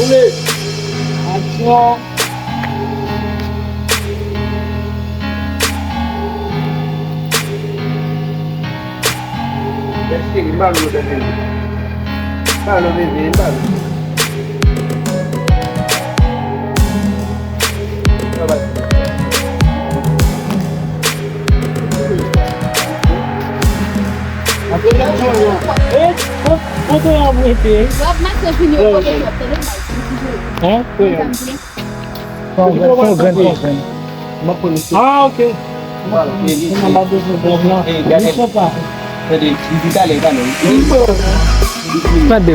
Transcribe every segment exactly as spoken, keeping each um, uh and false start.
Boule! Aksyon! Mèsi, m ba nou, bebe. M ba nou, bebe, m ba nou. Kote w ap rete? W ap mache vini yo kote w ap tande. Hein? Fon grenn, fon grenn. Ah, ok. Kounya m pa bezwen grenn nan. Li sopa. Tande.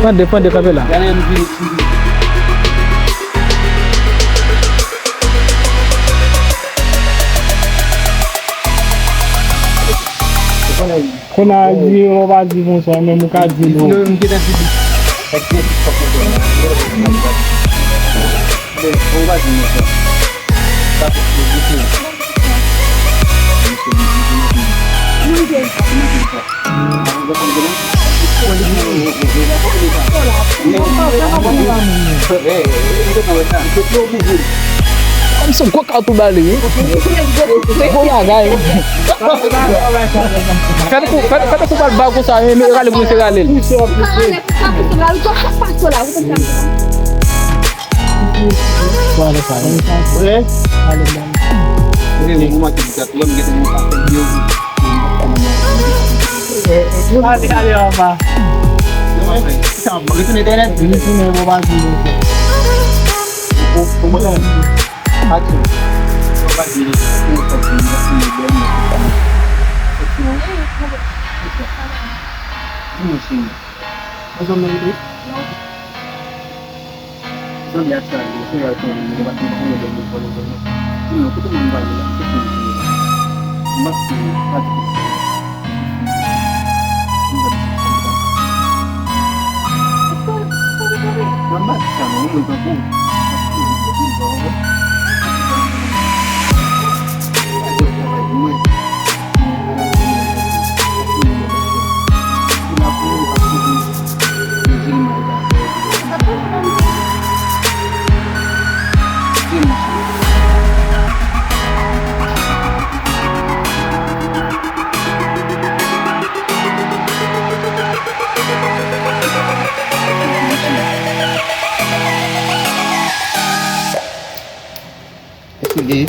Tande, tande, kanpe la. Kounye a, di, ou pa di bonswa, menm ou ka di nou. Non, m gentan di li. Èske fòk mwen konn. Ou pa di bonswa. Sa pou di pou. Kòm se gwo katou bale, wi. Gwo bagay. Fè tankou, fè, fè tankou bal ba konsa, men, men rale pou se rale l. Ale, ale, anba. Retounen dèyè nèt. Retounen, bon, baz. Aksyon. Di mwen, cheri. Ou zanmi m tou? Zanmi ak sa, yo, se yo, se yo, yo, pa konn, yo, yo, yo, yo, yo. Di mwen, kote mwen prale la? Kote mwen prale la? M ap fini, pa di kote. Mwen pa di sa non, mwen tankou. Èske gen?